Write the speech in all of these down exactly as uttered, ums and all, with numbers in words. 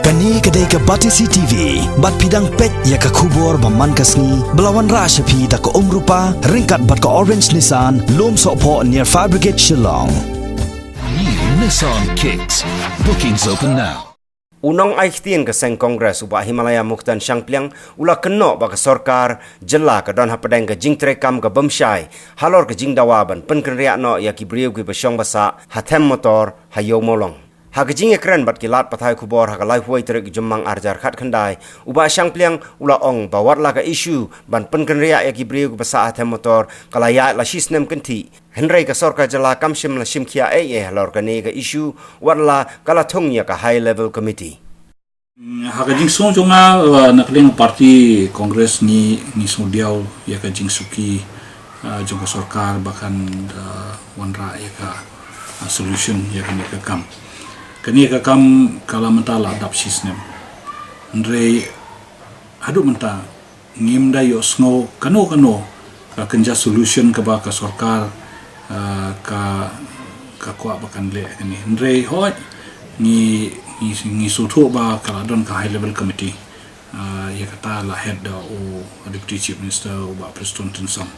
Kane ka dei ka Batesi T V, bad phi dang peit ïa ka khubor ba man ka sngi, ba la wanrah sha phi da ka Umrupa, ryngkat bad ka Orange Nissan, Lumsohphoh near Fire Brigade Shillong. New Nissan Kicks. Bookings open now. U nongai ktien ka seng Congress u Bah Himalaya Muktan Shangpliang u la kynnoh ba ka sorkar jylla ka don hapdeng ka jingtrei kam ka bym shai halor ka jingdawa ban pynkynriah noh ïa ki briew kiba shong ba sah ha them motor ha Ïew Mawlong. Ha ka jingïakren bad ki lad pathai khubor ha ka laiphew tarik Jymmang arhajar khatkhyndai, u Bah Shangpliang u la ong ba wat la ka issue ban pynkynriah ïa ki briew kiba sah ha them motor ka la ïaid la shisnem kynthih, hynrei ka sorkar jylla kam shym la shim khia ei ei halor kane ka issue, wat la ka la thung ïa ka high level committee. Ha ka jingsngew jong nga, uh, na ka liang party Congress ngi, ngi sngewdiaw ïa ka jingsuki, uh, jong ka sorkar ba kan, uh, wanrah ïa ka, uh, solution ïa kane ka kam. Kane ka kam ka la mynta la dap shisnem. Hynrei haduh mynta ngim da ïohsngew kano kano ka kynja solution kaba ka sorkar, ah, ka, ka kwah ba kan leh kane. Hynrei hooid ngi, ngi, ngi sngewthuh ba ka la don ka high level committee, ah, ïa kata la head da u Deputy Chief Minister u Bah Prestone Tynsong.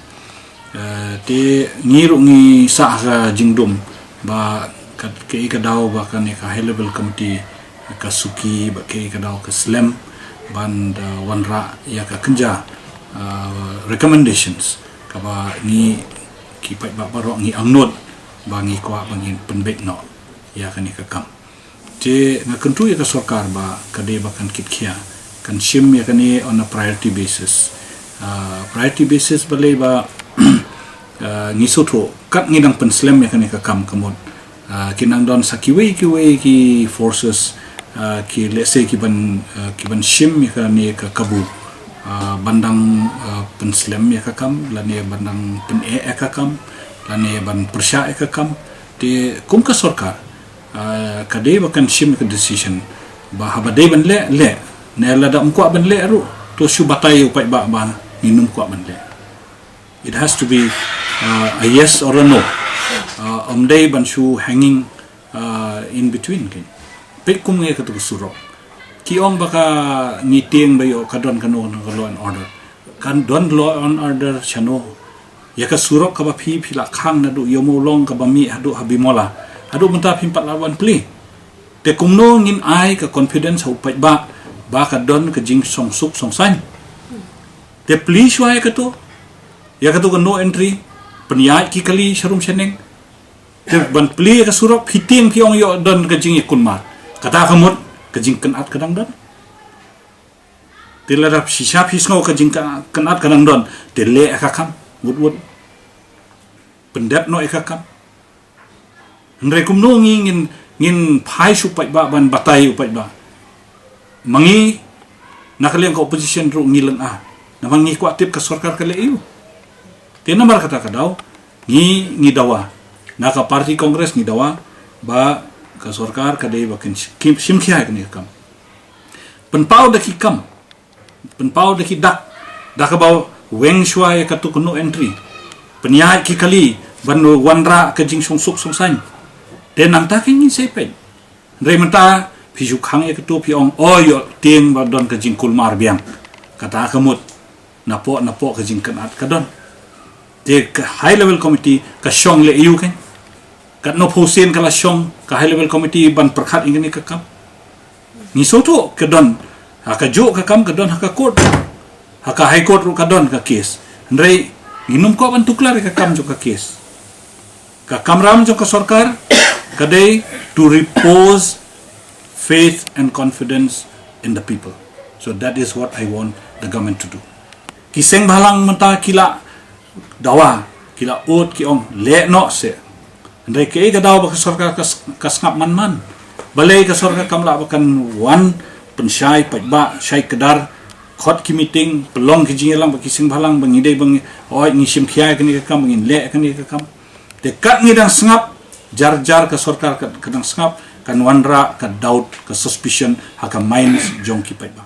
Eh, te ngi ruh ngi sah ka jingdum ba ka, kaei ka daw ba kane ka high level committee ka suki, ba kaei ka daw ka slem ban da wanrah ïa ka kynja, eh, recommendations kaba ngi ki paidbah baroh ngi angnud ba ngi kwah ba ngin pynbeit noh ïa kane ka kam. Te nga kyntu ïa ka sorkar ba ka dei ba kan kit khia, kan shim ïa kane on a priority basis. Ah, priority basis balei ba, ah, ngi sngewthuh kat ngi dang pynslem ïa kane ka kam ka mut, ah, ki nang don sa kiwei kiwei ki forces, ah, ki lehse ki ban, ah, ki ban shim ïa kane ka kabu, ah, ban dang, ah, pynslem ïa ka kam lane ban dang pyneh ïa ka kam lane ban pyrshah ïa ka kam. Te kum ka sorkar, ah, ka dei ba kan shim ka decision ba haba dei ban leh, leh. Ne lada ym kwah ban leh ruh, to shu batai u paidbah ba ngin ym kwah ban leh. It has to be, ah, a yes or a no. Ah, ym dei ban shu hanging, ah, in between kan. Peit kum ngi katu ka surok. Ki ong ba ka ngi tieng ba ïoh ka don kano kano ka law and order. Kan don law and order shano. Ïa ka surok kaba phi, phi la khang naduh Ïew Mawlong kaba mih haduh ha Bimola. Haduh mynta phim pat lah ban plie. Te kumno ngin ai ka confidence ha u paidbah ba ka don ka jingshongsuk shongsaiñ. Te plie shuwa ïa katu. Ïa katu ka no entry. Pynïaid ki kali sharum shaneng. Te ban plie ïa ka surok phi tieng phi ong ïoh don ka jingïakulmar. Kata ka mut ka jingkynat ka dang don. Te lada shisha phi sngew ka jingkynat ka dang don, te leh ïa ka kam, wut wut. Pyndep noh ïa ka kam. Hynrei kumno ngi ngin, ngin phai sha u paidbah ban batai u paidbah. Ma ngi, na ka liang ka opposition ruh ngi lynga. Namar ngi kwah tip ka sorkar ka leh aïu. Te namar kata ka daw, ngi, ngi dawa. Na ka party Congress ngi dawa, ba ka sorkar ka dei ba kin shim, shim khia ïa kane ka kam. Pynpaw da ki kam, pynpaw da ki dak, da kaba weng shuwa ïa katu ka no entry. Pynïaid ki kali, ban wanrah ka jingshongsuk shongsaiñ. Te nangta ka ngin sa peit. Hynrei mynta, phi shu khang ïa katu phi ong, oh ïoh tieng ba don ka jingkulmar biang. Kata ka mut, napoh, napoh ka jingkynat ka don. Te ka high level committee, ka shong leh aïu kan. Katno phew sien ka la shong, ka high level committee ban pyrkhat ïa kane ka kam. Ngi sngewthuh ka don, ha kajuh ka kam ka don ha ka court. Ha ka high court ruh ka don ka case. Hynrei, ngin ym kwah ban tuklar ïa ka kam jong ka case. Ka kamram jong ka sorkar, ka dei to repose faith and confidence in the people. So that is what I want the government to do. Ki seng bhalang mynta ki la dawa, ki la ud ki ong leh noh seh. Hynrei kaei ka daw ba ka sorkar ka s-, ka sngap man man. Balei ka sorkar kam lah ba kan wan pynshai paidbah, shai kdar, khot ki meeting, pynlong ki jingïalang bad ki seng bhalang ba ngi dei ba ngi, oi ngi shim khia ïa kane ka kam, ba ngin leh ïa kane ka kam. Te kat ngi dang sngap, jar jar ka sorkar ka, ka dang sngap, kan wanrah ka doubt, ka suspicion ha ka minds jong ki paidbah.